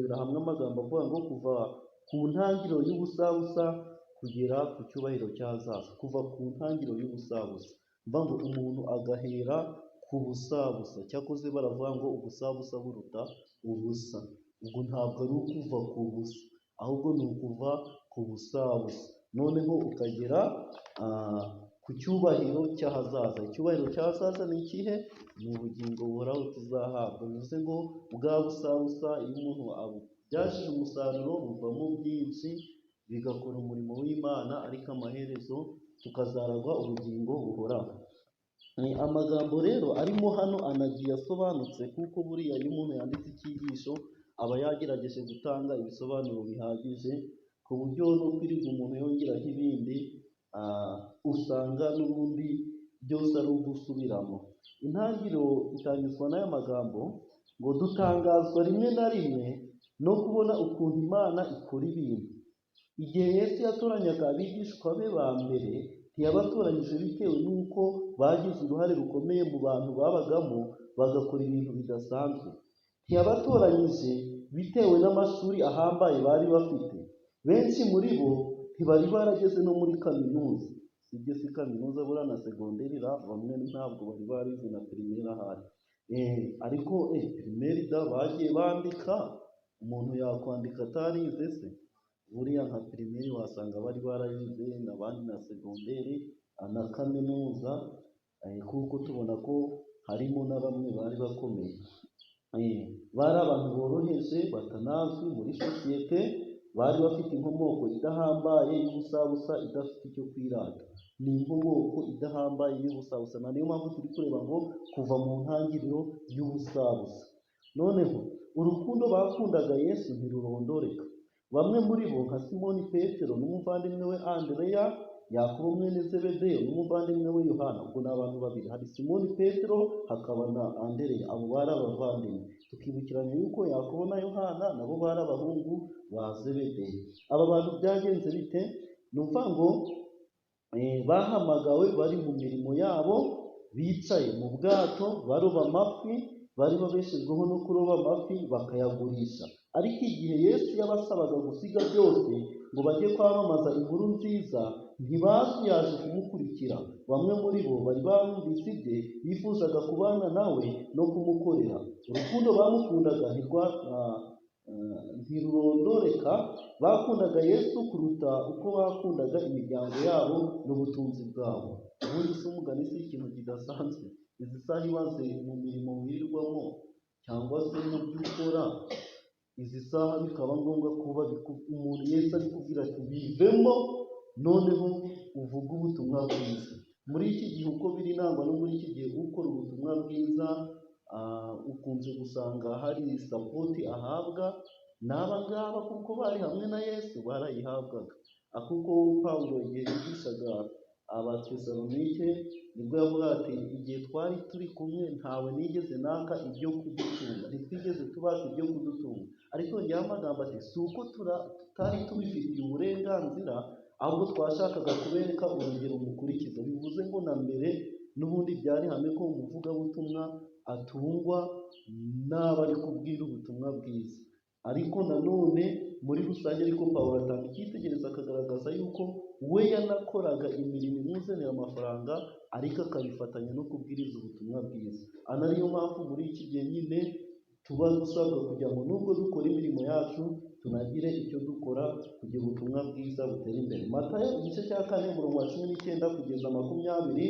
Kurebera hamwe amagambo avuga ngo kuva ku ntangiriro y'ubusabusa kugera ku cyubahiro cy'ahazaza. Kuva ku ntangiriro y'ubusabusa, mva ngo umuntu agahera ku busabusa. Cyakoze baravuga ngo ubusabusa buruta ubusa. Ubwo ntabwo ari ukuva ku busa, ahubwo ni ukuva ku busabusa, noneho ukagera ku cyubahiro cy'ahazaza. Icyubahiro cy'ahazaza ni ikihe? Ni ubugingo buhoraho tuzahabwa. Bivuze ngo bwa busabusa, iyo umuntu abubyajije umusaruro, buvamo byinshi, bigakora umurimo w'Imana, ariko amaherezo tukazaragwa ubugingo buhoraho. Ni amagambo rero arimo hano anagiye asobanutse, kuko buriya iyo umuntu yanditse icyigisho aba yagerageje gutanga ibisobanuro bihagije, ku buryo no kwirirwa umuntu yongeraho ibindi usanga n'ubundi byose ari ugusubiramo. Intangiriro itangizwa n'aya magambo ngo: "Dutangazwa rimwe na rimwe no kubona ukuntu Imana ikora ibintu." Igihe Yesu yatoranyaga abigishwa be ba mbere, ntiyabatoranyije bitewe n'uko bagize uruhare rukomeye mu bantu babagamo, bagakora ibintu bidasanzwe. Ntiyabatoranyije bitewe n'amashuri ahambaye bari bafite. Benshi muri bo ntibari barageze no muri kaminuza. Sibyo, si kaminuza, buriya na segonderi ra, bamwe ntabwo bari barize na primaire ahari. Ariko primaire da bagiye bandika, umuntu yakwandika atarize se? Buriya nka primaire wasanga bari barayize, n'abandi na segonderi na kaminuza, kuko tubona ko harimo na bamwe bari bakomeye. Bari abantu boroheje, batanazwi muri sosiyete, bari bafite inkomoko idahambaye, y'ubusabusa, idafite icyo kwirata. Ni inkomoko idahambaye, y'ubusabusa. Na niyo mpamvu turi kureba ngo kuva mu ntangiriro y'ubusabusa. Noneho urukundo bakundaga Yesu ntirurondoreka. Bamwe muri bo, nka Simoni Petero n'umuvandimwe we Andereya, Yakobo mwene Zebedeyo n'umuvandimwe we Yohana. Ubwo ni abantu babiri: hari Simoni Petero, hakaba na Andereya. Abo bari abavandimwe. Tukibukiranya yuko Yakobo na Yohana nabo bari abahungu ba Zebedeyo. Aba bantu byagenze bite? Ni ukuvuga ngo bahamagawe bari mu mirimo yabo, bicaye mu bwato baroba amafi. Bari babeshejweho no kuroba amafi bakayagurisha. Ariko igihe Yesu yabasabaga gusiga byose ngo bajye kwamamaza inkuru nziza, ntibazuyaje kumukurikira. Bamwe muri bo bari barumvise ibye, bifuzaga kubana nawe no kumukorera. Urukundo bamukundaga ntirurondoreka. Bakundaga Yesu kuruta uko bakundaga imiryango yabo n'ubutunzi bwabo. Ubundi se umugani si ikintu kidasanzwe? Izi saha ibaze mu mirimo wirirwamo cyangwa se mu byo ukora, izi saha bikaba ngombwa kuba umuntu Yesu ari kubwira ati: "Bivemo, noneho uvuge ubutumwa bwiza." Muri iki gihe uko biri nangwa no muri iki gihe, ukora ubutumwa bwiza ukunze gusanga hari support ahabwa n'aba ngaba, kuko bari hamwe na Yesu barayihabwaga. Kuko Pawulo igihe yigishaga Abatesalonike nibwo yavuga ati: "Igihe twari turi kumwe ntawe nigeze naka ibyo kudutunga, ntitwigeze tubaka ibyo kudutunga." Ariko yongeyeho amagambo ati: "Si uko tutari tubifitiye uburenganzira, ahubwo twashakaga kubereka urugero mukurikiza." Bivuze ngo na mbere n'ubundi byari ihame ko umuvugabutumwa atungwa n'abo ari kubwira ubutumwa bwiza. Ariko nanone muri rusange, ariko Pawulo atanga icyitegererezo, akagaragaza yuko we yanakoraga imirimo imuzanira amafaranga, ariko akabifatanya no kubwiriza ubutumwa bwiza. Ana ariyo mpamvu muri iki gihe nyine tuba dusabwa kugira ngo nubwo dukora imirimo yacu, tunagire icyo dukora kugira ubutumwa bwiza butere imbere. Matayo igice cya 4, umurongo wa 19 kugeza 20,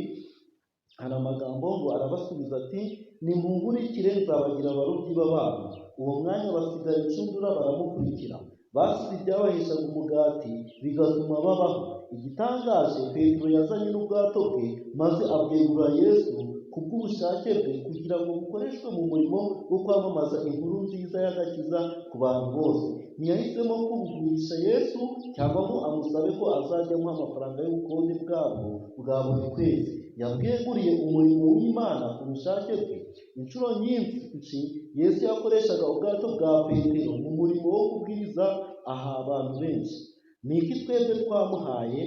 hari amagambo ngo: "Arabasubiza ati: 'Nimunkurikire, nzabagira abarobyi b'abantu.' Uwo mwanya basigaye inshundura baramukurikira." Basize ibyabaheshaga umugati bigatuma babaho. Igitangaje, Petero yazanye n'ubwato bwe maze abwegurira Yesu kubw'ubushake bwe, kugira ngo bukoreshwe mu murimo wo kwamamaza inkuru nziza y'agakiza ku bantu bose. Ntiyahisemo kubugurisha Yesu cyangwa ngo amusabe ko azajya amuha amafaranga y'ubukode bwabwo bwa buri kwezi. Yabweguriye umurimo w'Imana ku bushake bwe. Inshuro nyinshi Yesu yakoreshaga ubwato bwa Petero mu murimo wo kubwiriza aha abantu benshi. Ni iki twebwe twamuhaye?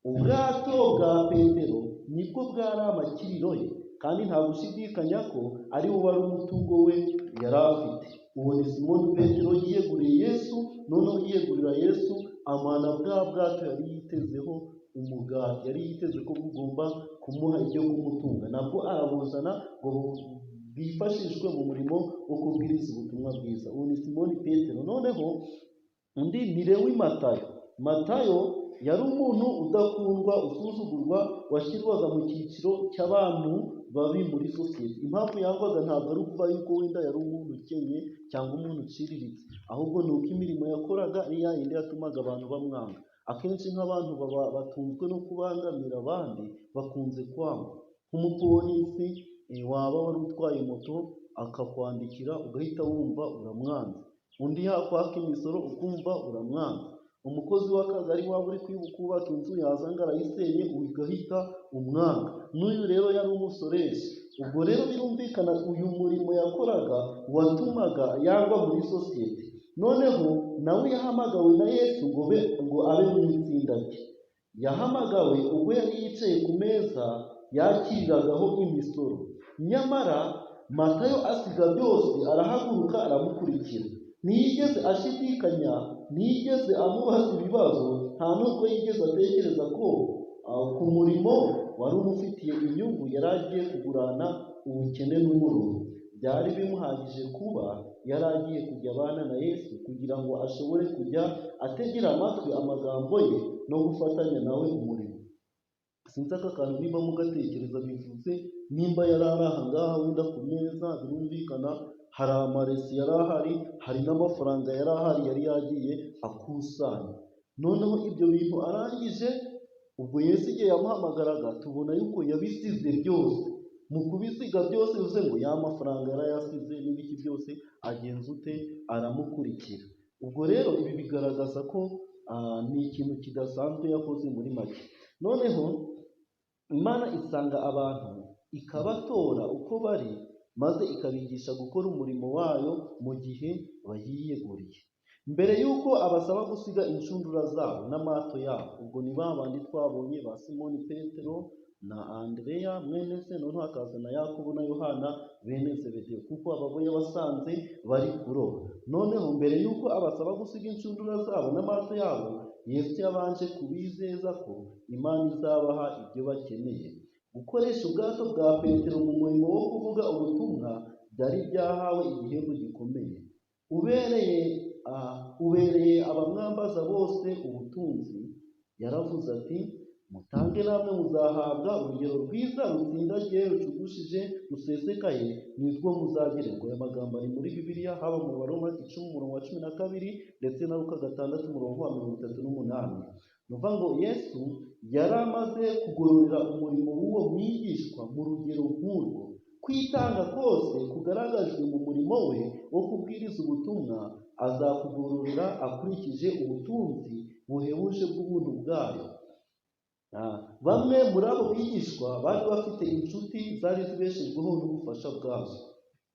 Ubwato bwa Petero nibwo bwari amakiriro ye, kandi nta gushidikanya ko ari wo wari umutungo we yari afite. Uwo ni Simoni Petero yiyeguriye. Yesu. Noneho yiyegurira Yesu, amana bwa bwato yari yitezeho umugati, yari yiteze ko bugomba kumuha ibyo kumutunga, nabwo arabuzana ngo bwifashishwe mu murimo wo kubwiriza ubutumwa bwiza. Uwo ni Simoni Petero. Noneho undi ni Lewi Matayo. Matayo yari umuntu udakundwa, usuzugurwa, washyirwaga mu cyiciro cy'abantu babi muri sosiyete. Impamvu yangwaga ntabwo ari ukuvuga yuko wenda yari umuntu ukennye cyangwa umuntu uciriritse, ahubwo ni uko imirimo yakoraga ari ya yindi yatumaga abantu bamwanga. Akenshi nk'abantu batunzwe no kubangamira abandi bakunze kwangwa. Nk'umupolisi waba wari utwaye moto akakwandikira ugahita wumva uramwanze, undi yakwaka imisoro ukumva uramwanze, umukozi w'akagari waba uri kubaka inzu yaza ngo arayisenye ugahita umwanga. N'uyu rero yari umusoresha. Ubwo rero birumvikana uyu murimo yakoraga watumaga yangwa muri sosiyete. Noneho nawe yahamagawe na Yesu ngo abe mu itsinda rye. Yahamagawe ubwo yari yicaye ku meza yakiriragaho imisoro. Nyamara Matayo asiga byose arahaguruka aramukurikira. Ntiyigeze ashidikanya, ntiyigeze amubaza ibibazo, nta nubwo yigeze atekereza ko ku murimo wari umufitiye inyungu yari agiye kugurana ubukene n'umururu. Byari bimuhagije kuba yari agiye kujya abana na Yesu kugira ngo ashobore kujya ategera amatwi amagambo ye no gufatanya nawe umurimo. Sinzi aka kantu nimba mugatekereza, bivuze nimba yari ari aha ngaha wenda ku meza, birumvikana hari amaresi yari ahari, hari n'amafaranga yari ahari yari yagiye akusanya. Noneho ibyo bintu arangije, ubwo Yesu igihe yamuhamagaraga tubona yuko yabisize byose. Mu kubisiga byose bivuze ngo ya mafaranga yarayasize n'ibiki byose, agenza ute? Aramukurikira. Ubwo rero ibi bigaragaza ko ni ikintu kidasanzwe yakoze muri make. Noneho Imana isanga abantu ikabatora uko bari, maze ikabigisha gukora umurimo wayo mu gihe bayiyeguriye. Mbere y'uko abasaba gusiga inshundura zabo n'amato yabo, ubwo ni ba bandi twabonye ba Simoni Petero na Andereya mwene se, noneho hakaza na Yakobo na Yohana bene Zebedeyo, kuko aba bo yabasanze bari kuroba. Noneho mbere y'uko abasaba gusiga inshundura zabo n'amato yabo, Yesu yabanje kubizeza ko Imana izabaha ibyo bakeneye. Gukoresha ubwato bwa Petero mu murimo wo kuvuga ubutumwa byari byahawe igihembo gikomeye. Ubereye abamwambaza bose ubutunzi, yaravuze ati: mutange namwe muzahabwa, urugero rwiza rutsindagiye rucugushije rusesekaye nirwo muzagererwa. Aya magambo ari muri Bibiliya, haba mu Baroma 10 umurongo wa 12 ndetse na Luka 6 umurongo wa 38. Ni ukuvuga ngo Yesu yari amaze kugororera umurimo w'uwo mwigishwa mu rugero nk'urwo. Kwitanga kose kugaragajwe mu murimo we wo kubwiriza ubutumwa azakugororera akurikije ubutunzi buhebuje bw'ubuntu bwayo. Bamwe muri abo bigishwa bari bafite inshuti zari zibeshejweho n'ubufasha bwazo.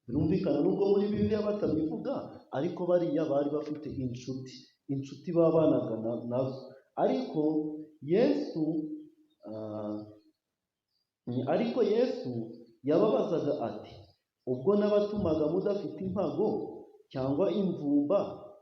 Birumvikana nubwo muri Bibiliya batabivuga, ariko bariya bari bafite inshuti babanaga nazo. Ariko Yesu yababazaga ati: ubwo nabatumaga mudafite impago cyangwa imvumba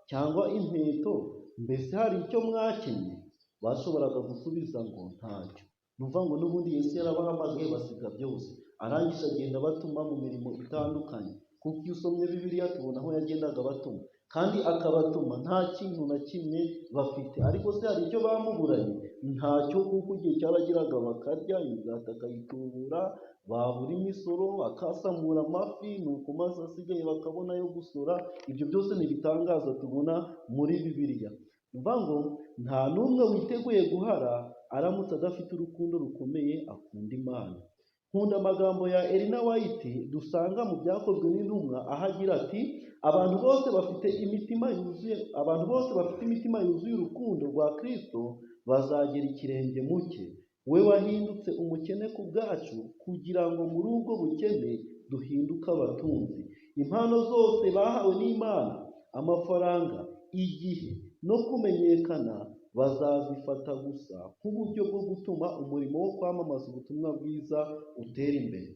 cyangwa inkweto, mbese hari icyo mwakenye? Bashoboraga gusubiza ngo ntacyo. Ni ukuvuga ngo n'ubundi Yesu yarabahamagaye basiga byose, arangije agenda abatuma mu mirimo itandukanye. Kuko iyo usomye Bibiliya tubona aho yagendaga abatuma, kandi akabatuma nta kintu na kimwe bafite. Ariko se hari icyo bamuburanye? Ntacyo, kuko igihe cyarageraga bakarya imigati akayitubura, babura imisoro akasamura amafi, nuko maze asigaye bakabona yo gusora. Ibyo byose ni ibitangaza tubona muri Bibiliya. Ni ukuvuga ngo nta n'umwe witeguye guhara aramutse adafite urukundo rukomeye akunda Imana. Nkunda amagambo ya Elena White dusanga mu Byakozwe n'Intumwa, aho agira ati: abantu bose bafite imitima yuzuye, abantu bose bafite imitima yuzuye urukundo rwa Kristo bazagera ikirenge mu cye, we wahindutse umukene ku bwacu kugira ngo muri ubwo bukene duhinduke abatunzi. Impano zose bahawe n'Imana, amafaranga, igihe no kumenyekana, bazazifata gusa nk'uburyo bwo gutuma umurimo wo kwamamaza ubutumwa bwiza utera imbere.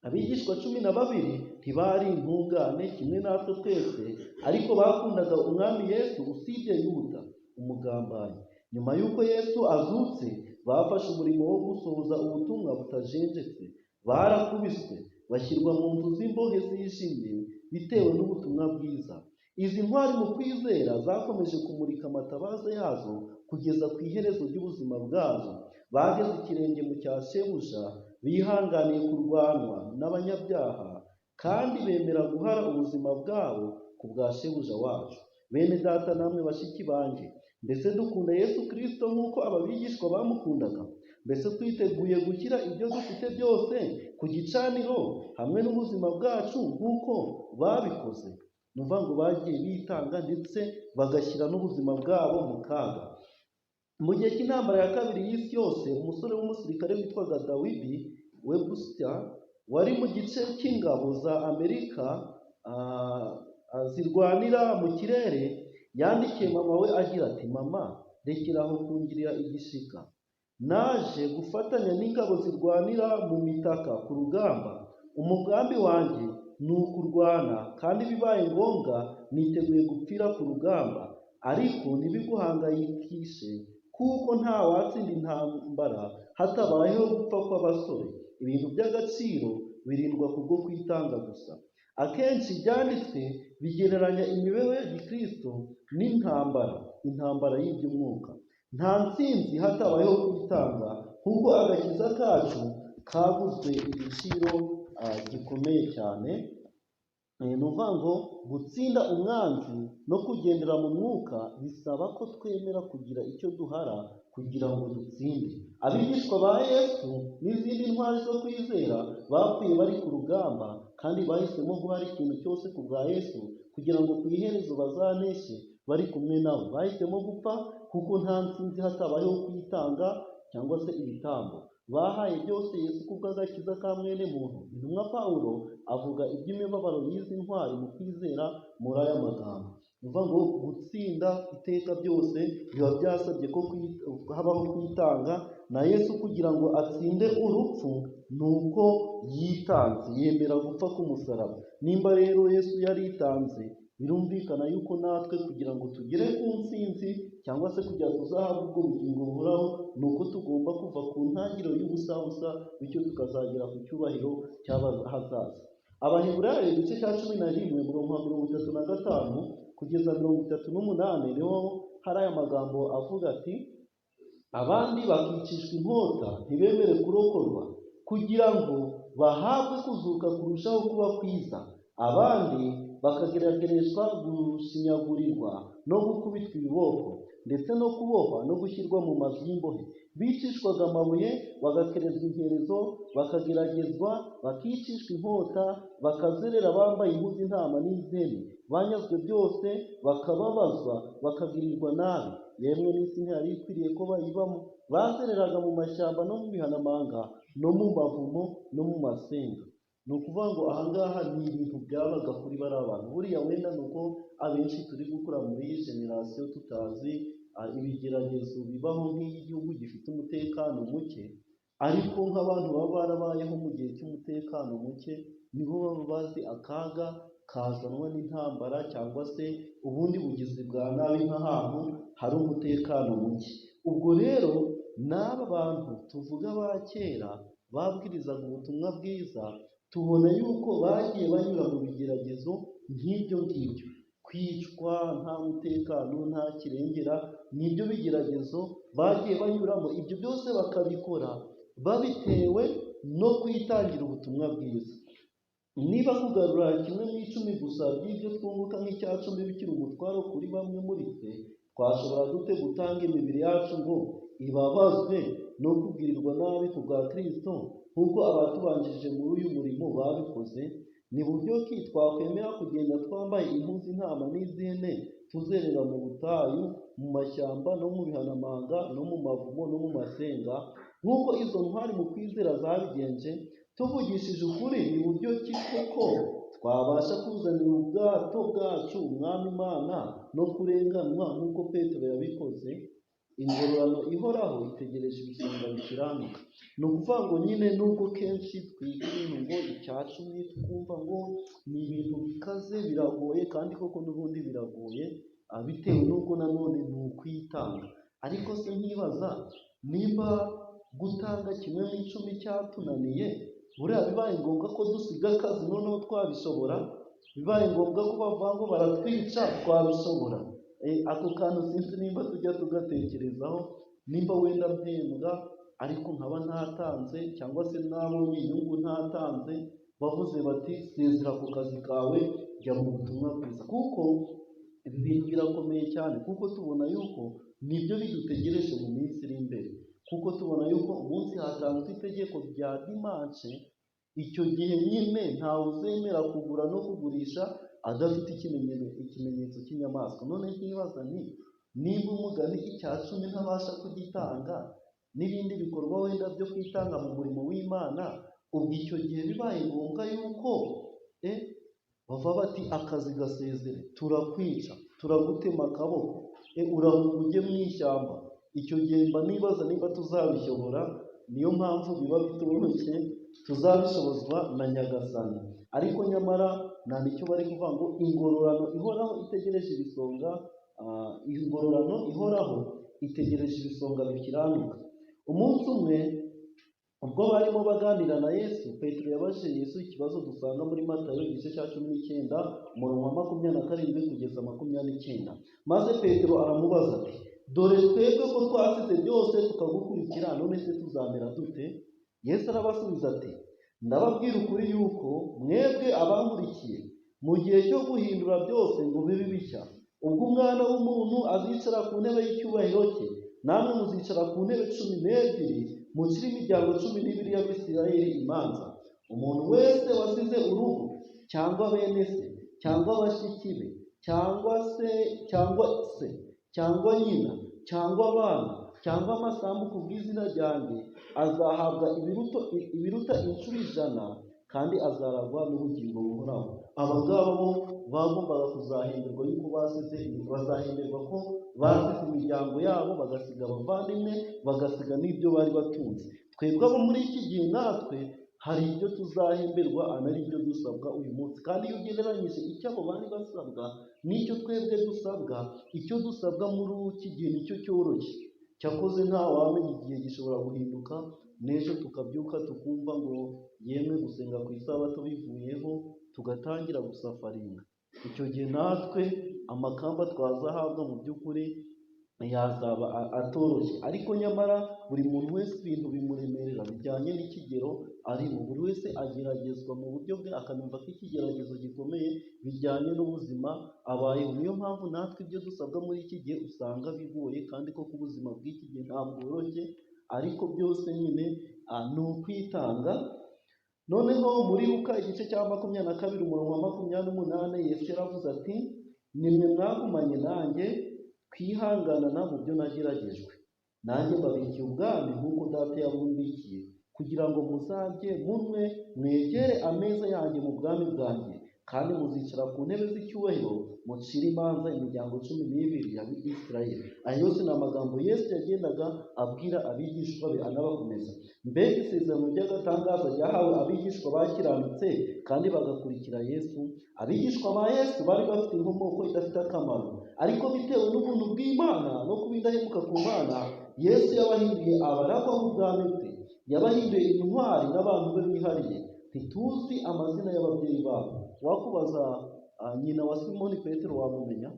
Abigishwa 12 ntibari intungane kimwe natwe twese, ariko bakundaga Umwami Yesu usibye Yuda umugambanyi. Nyuma y'uko Yesu azutse, bafashe umurimo wo gusohoza ubutumwa butajenjetse. Barakubiswe, bashyirwa mu nzu z'imbohe zijimye bitewe n'ubutumwa bwiza. Izi ntwari mu kwizera zakomeje kumurika amatabaza yazo kugeza ku iherezo ry'ubuzima bwazo. Bageze ikirenge mu cya shebuja, bihanganiye kurwanwa n'abanyabyaha, kandi bemera guhara ubuzima bwabo ku bwa shebuja wacu. Bene data namwe bashiki banjye, mbese dukunda Yesu Kristo nk'uko aba bigishwa bamukundaga? Mbese twiteguye gushyira ibyo dufite byose ku gicaniro hamwe n'ubuzima bwacu nk'uko babikoze? Ni ukuvuga ngo bagiye bitanga ndetse bagashyira n'ubuzima bwabo mu kaga. Mu gihe cy'intambara ya kabiri y'isi yose, umusore w'umusirikare witwaga Dawidi Webster wari mu gice cy'ingabo za Amerika zirwanira mu kirere, yandikiye mama we agira ati: "Mama, rekera aho kungirira igishika. Naje gufatanya n'ingabo zirwanira mu mitaka ku rugamba. Umugambi wanjye ni ukurwana, kandi bibaye ngombwa niteguye gupfira ku rugamba. Ariko ntibiguhangayikishe, kuko nta watsinda intambara hatabayeho gupfa kw'abasore. Ibintu by'agaciro birindwa kubwo kwitanga gusa." Akenshi ibyanditswe bigereranya imibereho ya gikristo n'intambara, intambara y'iby'umwuka. Nta ntsinzi hatabayeho kwitanga, nk'uko agakiza kacu kaguzwe igiciro gikomeye cyane. Ni ukuvuga ngo gutsinda umwanzi no kugendera mu mwuka bisaba ko twemera kugira icyo duhara kugira ngo dutsinde. Abigishwa ba Yesu n'izindi ntwari zo kwizera bapfuye bari ku rugamba, kandi bahisemo guhara ikintu cyose ku bwa Yesu kugira ngo ku iherezo bazaneshe bari kumwe nawe. Bahisemo gupfa kuko nta ntsinzi hatabayeho kwitanga cyangwa se ibitambo. Bahaye byose Yesu kubw'agakiza ka mwene muntu. Intumwa Pawulo avuga iby'imibabaro y'izi ntwari mu kwizera muri aya magambo. Ni ukuvuga ngo gutsinda iteka byose biba byasabye ko habaho kwitanga, na Yesu kugira ngo atsinde urupfu ni uko yitanze, yemera gupfa k'umusaraba. Nimba rero Yesu yaritanze, birumvikana yuko natwe kugira ngo tugere ku ntsinzi cyangwa se kugira ngo tuzahabwe ubwo bugingo buhoraho, ni uko tugomba kuva ku ntangiriro y'ubusabusa, bityo tukazagera ku cyubahiro cy'ahazaza. Abaheburayo igice cya 11 umurongo wa 35 kugeza 38, niho hari aya magambo avuga ati: "Abandi bakicishwa inkota ntibemere kurokorwa, kugira ngo bahabwe kuzuka kurushaho kuba kwiza. Abandi bakageragereshwa gushinyagurirwa no gukubitwa ibiboko, ndetse no kubohwa no gushyirwa mu mazu y'imbohe. Bicishwaga amabuye, bagakerezwa inkerezo, bakageragezwa, bakicishwa inkota, bakazerera bambaye impu z'intama n'iz'ihene. Banyazwe byose, bakababazwa, bakagirirwa nabi. Yemwe n'isi ntiyari ikwiriye ko bayibamo. Bazereraga mu mashyamba no mu bihanamanga no mu mavumo no mu masenga." Ni ukuvuga ngo ahangaha ni ibintu byabaga kuri bariya bantu. Buriya wenda ni uko abenshi turi gukura muri iyi generasiyo tutazi ibigeragezo bibaho nk'iyo igihugu gifite umutekano muke, ariko nk'abantu baba barabayeho mu gihe cy'umutekano muke nibo baba bazi akaga kazanwa n'intambara cyangwa se ubundi bugizi bwa nabi nk'ahantu hari umutekano muke. Ubwo rero n'aba bantu tuvuga ba kera babwirizaga ubutumwa bwiza, tubona yuko bagiye banyura mu bigeragezo nk'ibyo ngibyo. Kwicwa nta mutekano, nta kirengera, nibyo bigeragezo bagiye banyuramo. Ibyo byose bakabikora babitewe no kwitangira ubutumwa bwiza. Niba kugarura 1/10 gusa by'ibyo twunguka nk'icya cumi bikiri umutwaro kuri bamwe muri twe, twashobora dute gutanga imibiri yacu ngo ibabazwe no kugirirwa nabi ku bwa Kristo, nk'uko abatubanjirije muri uyu murimo babikoze? Ni buryo ki twakwemera kugenda twambaye impu z'intama n'iz'ihene, tuzerera mu butayu, mu mashyamba no mu bihanamanga no mu mavumo no mu masenga, nk'uko izo ntwari mu kwizera zabigenje? Tuvugishije ukuri, ni buryo ki koko twabasha kuzanira ubwato bwacu Umwami Imana no kurenganwa nk'uko Petero yabikoze? Ingororano ihoraho itegereje ibisonga bikiranuka. Ni ukuvuga ngo nyine nubwo kenshi twiga ibintu ngo 10 twumva ngo ni ibintu bikaze biragoye, kandi koko n'ubundi biragoye, bitewe n'uko nanone ni ukwitanga. Ariko se nkibaza nimba gutanga 1/10 cyatunaniye, buriya bibaye ngombwa ko dusiga akazi noneho twabishobora? Bibaye ngombwa ko bavuga ngo baratwica twabishobora? Ako kantu sinzi nimba tujya tugatekerezaho, nimba wenda mpembwa ariko nkaba ntatanze, cyangwa se nabonye inyungu ntatanze, bavuze bati sezera ku kazi kawe jya mu butumwa bwiza. Kuko ibi bintu birakomeye cyane, kuko tubona yuko nibyo bidutegereje mu minsi iri imbere. Kuko tubona yuko umunsi hatanzwe itegeko rya dimanche, icyo gihe nyine ntawe uzemera kugura no kugurisha adafite ikimenyetso cy'inyamaswa. None nkibaza nti nimba umugani 10 ntabasha kugitanga n'ibindi bikorwa wenda byo kwitanga mu murimo w'Imana, ubwo icyo gihe bibaye ngombwa yuko bava bati akazi gasezere, turakwica, turagutema akaboko, urahunga ujye mu ishyamba. Icyo gihe mba nibaza nimba tuzabishobora. Niyo mpamvu biba bitoroshye, tuzabishobozwa na Nyagasani. Ariko nyamara nta nicyo bari kuvuga ngo ingororano ihoraho itegereje ibisonga, ingororano ihoraho itegereje ibisonga bikiranuka. Umunsi umwe ubwo barimo baganira na Yesu, Petero yabajije Yesu ikibazo dusanga muri Matayo igice cya 19 umurongo wa 27 kugeza 29. Maze Petero aramubaza ati dore twebwe ko twasize byose tukagukurikira, none se tuzamera dute? Yesu arabasubiza ati ndababwira ukuri yuko mwebwe abankurikiye mu gihe cyo guhindura byose ngo bibe bishya, ubwo Umwana w'umuntu azicara ku ntebe y'icyubahiro cye, namwe muzicara ku ntebe 12 mucire imiryango 12 y'Abisirayeli imanza. Umuntu wese wasize urugo cyangwa bene se cyangwa bashiki be cyangwa se cyangwa nyina cyangwa abana cyangwa amasambu ku bw'izina ryanjye, azahabwa ibiruta inshuro 100, kandi azaragwa n'ubugingo buhoraho. Aba ngaba bo bagombaga kuzahemberwa yuko basize, bazahemberwa ko basize imiryango yabo, bagasiga abavandimwe, bagasiga n'ibyo bari batunze. Twebwe abo muri iki gihe natwe hari ibyo tuzahemberwa, anari ibyo dusabwa uyu munsi. Kandi iyo ugereranyije icyo abo bari basabwa n'icyo twebwe dusabwa, icyo dusabwa muri iki gihe nicyo cyoroshye. Cyakoze nta wamenya igihe gishobora guhinduka, n'ejo tukabyuka tukumva ngo yemwe gusenga ku isabato bivuyeho, tugatangira gusafaringa. Icyo gihe natwe amakamba twazahabwa mu by'ukuri yazaba atoroshye. Ariko nyamara buri muntu wese ibintu bimuremerera bijyanye n'ikigero arimo. Buri wese ageragezwa mu buryo bwe, akanumva ko ikigeragezo gikomeye bijyanye n'ubuzima abayeho. Niyo mpamvu natwe ibyo dusabwa muri iki gihe usanga bigoye, kandi koko ubuzima bw'iki gihe ntabwo bworoshye, ariko byose nyine ni ukwitanga. Noneho muri Luka igice cya 22 umurongo wa 28, Yesu yaravuze ati nimwe mwagumanye nanjye twihanganana mu byo nageragejwe, nanjye mbabikiye ubwami nk'uko Data yabumbikiye, kugira ngo muzarye munywe mwegere ameza yanjye mu bwami bwanjye, kandi muzicara ku ntebe z'icyubahiro mucire imanza imiryango 12 ya Isirayeli. Aya yose ni amagambo Yesu yagendaga abwira abigishwa be anabakomeza. Mbega isezerano ry'agatangaza ryahawe abigishwa bakiranutse kandi bagakurikira Yesu. Abigishwa ba Yesu bari bafite inkomoko idafite akamaro, ariko bitewe n'ubuntu bw'Imana no kuba indahemuka ku Mana, Yesu yabahinduye abaragwa b'ubwami bwe, yabahinduye intwari n'abantu be bihariye. Ntituzi amazina y'ababyeyi babo. Wakubaza nyina wa Simoni Petero wamumenya?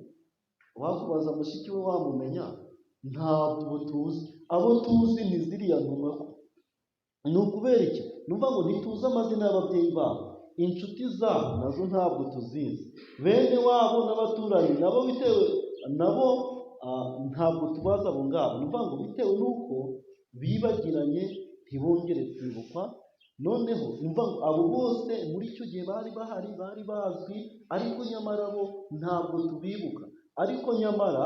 Wakubaza mushiki we wamumenya? Ntabwo tuzi. Abo tuzi ni ziriya ntumwa. Ni ukubera iki? Ni ukuvuga ngo ntituzi amazina y'ababyeyi babo, inshuti zabo nazo ntabwo tuzizi, bene wabo n'abaturanyi nabo bitewe nabo ntabwo tubazi abo ngabo. Ni ukuvuga ngo bitewe n'uko bibagiranye ntibongere kwibukwa. Noneho ni ukuvuga ngo abo bose muri icyo gihe bari bahari, bari bazwi, ariko nyamara bo ntabwo tubibuka. Ariko nyamara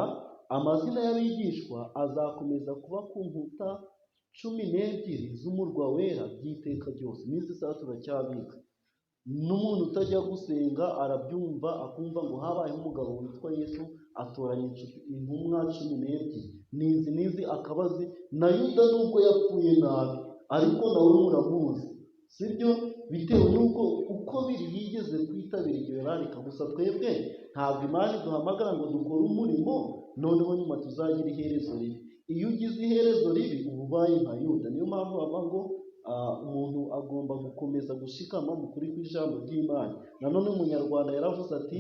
amazina y'abigishwa azakomeza kuba ku nkuta 12 z'umurwa wera by'iteka ryose. N'izi saha turacyabika. N'umuntu utajya gusenga arabyumva, akumva ngo habayeho umugabo witwa Yesu atoranya intumwa 12, n'izi n'izi akabazi. Na Yuda nubwo yapfuye nabi ariko nawe muramuzi, sibyo? Bitewe n'uko uko biri yigeze kwitabira iryo rarika. Gusa twebwe ntabwo Imana iduhamagara ngo dukore umurimo noneho nyuma tuzagira iherezo ribi. Iyo ugize iherezo ribi uba ubaye nka Yuda. Niyo mpamvu bavuga ngo umuntu agomba gukomeza gushikama mu kuri kw'ijambo ry'Imana. Nanone umunyarwanda yaravuze ati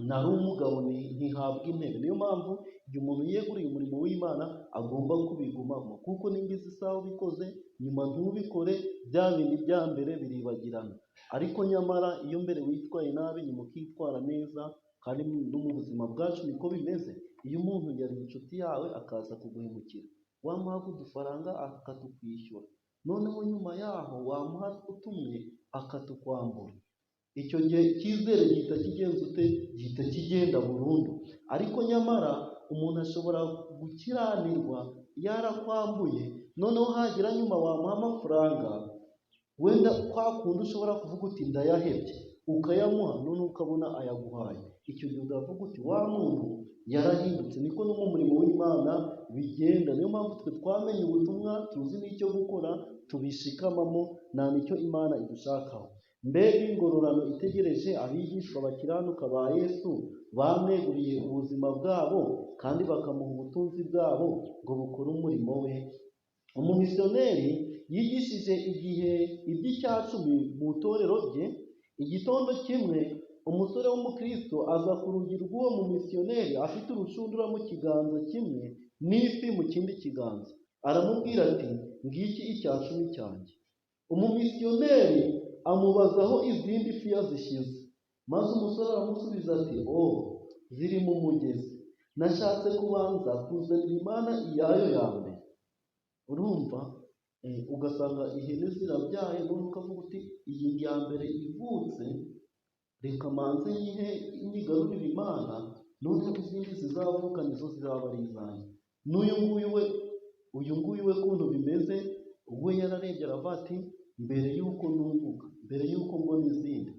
nari umugabo ntihabwa intebe. Niyo mpamvu igihe umuntu yeguriye umurimo w'Imana agomba kubigumamo, kuko nimba izi saha ubikoze nyuma ntubikore, bya bindi bya mbere biribagirana. Ariko nyamara iyo mbere witwaye nabi nyuma ukitwara neza, kandi no mu buzima bwacu niko bimeze. Iyo umuntu yari inshuti yawe akaza kuguhemukira, wamuha udufaranga akatukwishyura, noneho nyuma yaho wamuha utumwe akatukwambura, icyo gihe icyizere gihita kigenza ute? Gihita kigenda burundu. Ariko nyamara umuntu ashobora gukiranirwa yarakwambuye, noneho hagira nyuma wamuha amafaranga, wenda kwa kundi ushobora kuvuga uti ndayahebye, ukayamuha noneho ukabona ayaguhaye. Icyo gihe uravuga uti wa muntu yarahindutse. Niko no mu murimo w'Imana bigenda. Niyo mpamvu twe twamenye ubutumwa, tuzi n'icyo gukora, tubishikamamo, nta nicyo Imana idushakaho. Mbega ingororano itegereje abigishwa bakiranuka ba Yesu bamweguriye ubuzima bwabo kandi bakamuha ubutunzi bwabo ngo bukore umurimo we. Umumisiyoneri yigishije igihe iby'icyacumi mu itorero rye. Igitondo kimwe umusore w'umukristo aza ku rugi rw'uwo mumisiyoneri afite urushundura mu kiganza kimwe n'ifi mu kindi kiganza. Aramubwira ati ngiki icyacumi cyanjye. Umumisiyoneri amubaza aho izindi fi yazishyize, maze umusore aramusubiza ati oh, ziri mu mugezi, nashatse kubanza kuzanira Imana iyayo ya mbere. Urumva ugasanga ihene zirabyaye, none ukavuga uti iyi ya mbere ivutse reka manze nyihe nyigarurire Imana, noneho izindi zizavuka nizo zizaba ari izanjye. N'uyu nguyu we, uyu nguyu we kuntu bimeze, we yararebye aravuga ati mbere y'uko nunguka, mbere y'uko mbona izindi,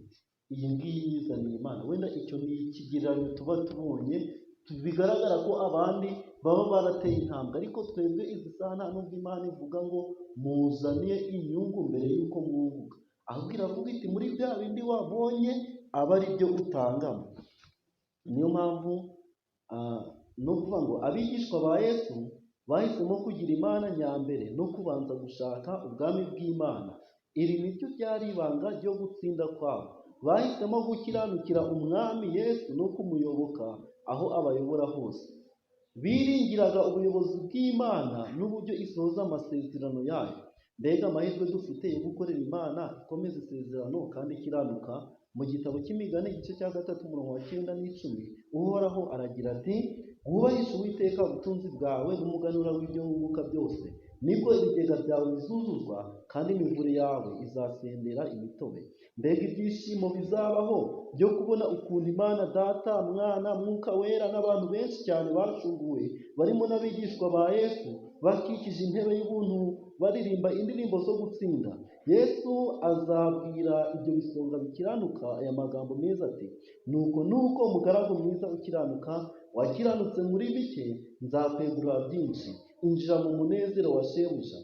iyi ngiyi yizaniye Imana. Wenda icyo ni ikigereranyo tuba tubonye, bigaragara ko abandi baba barateye intambwe, ariko twebwe izi saha nta nubwo Imana ivuga ngo muzane inyungu mbere y'uko mwunguka, ahubwo iravuga iti muri bya bindi wabonye aba ari byo utangamo. Niyo mpamvu no kuvuga ngo abigishwa ba Yesu bahisemo kugira Imana nyambere no kubanza gushaka ubwami bw'Imana. Iri niryo ryari ibanga ryo gutsinda kwabo. Bahisemo gukiranukira umwami Yesu no kumuyoboka aho abayobora hose. Biringiraga ubuyobozi bw'Imana n'uburyo isohoza amasezerano yayo. Mbega amahirwe dufite yo gukorera Imana ikomeza isezerano kandi ikiranuka. Mu gitabo cy'Imigani igice cya 3 umurongo wa 9 n'10, Uhoraho aragira ati wubahishe Uwiteka ubutunzi bwawe n'umuganura w'ibyo wunguka byose, nibwo ibigega byawe bizuzuzwa kandi imivure yawe izasendera imitobe. Mbega ibyishimo bizabaho byo kubona ukuntu Imana Data, Mwana, Mwuka Wera n'abantu benshi cyane bacunguwe barimo n'abigishwa ba Yesu bakikije intebe y'ubuntu baririmba indirimbo zo gutsinda. Yesu azabwira ibyo bisonga bikiranuka aya magambo meza ati nuko nuko umugaragu mwiza ukiranuka, wakiranutse muri bike, nzakwegurira byinshi, injira mu munezero wa shebuja.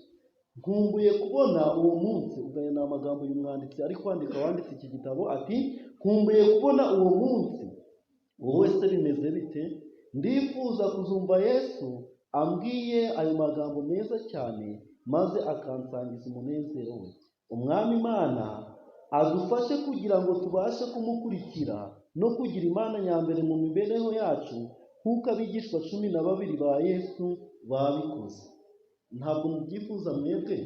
Nkumbuye kubona uwo munsi. Ubwo aya ni amagambo uyu mwanditsi ari kwandika wanditse iki gitabo, ati nkumbuye kubona uwo munsi. Wowe se bimeze bite? Ndifuza kuzumva Yesu ambwiye ayo magambo meza cyane, maze akansangiza umunezero we. Umwami Imana adufashe kugira ngo tubashe kumukurikira no kugira Imana nyambere mu mibereho yacu, nk'uko abigishwa 12 ba Yesu babikoze. Ntabwo mubyifuza mwebwe?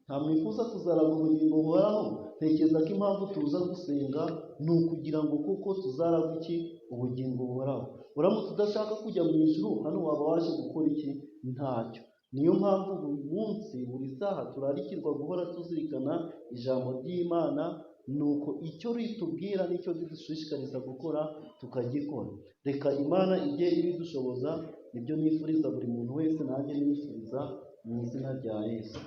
Nta mwifuza kuzaragwa ubugingo buhoraho? Ntekereza ko impamvu tuza gusenga ni ukugira ngo kuko tuzaragwa iki? Ubugingo buhoraho. Uramutse udashaka kujya mu ijuru, hano waba waje gukora iki? Ntacyo. Niyo mpamvu buri munsi, buri saha turarikirwa guhora tuzirikana ijambo ry'Imana, nuko icyo ritubwira nicyo ridushishikariza gukora tukagikora. Reka Imana ijye ibidushoboza, nibyo nifuriza buri muntu wese, nanjye nifuriza mu izina rya Yesu.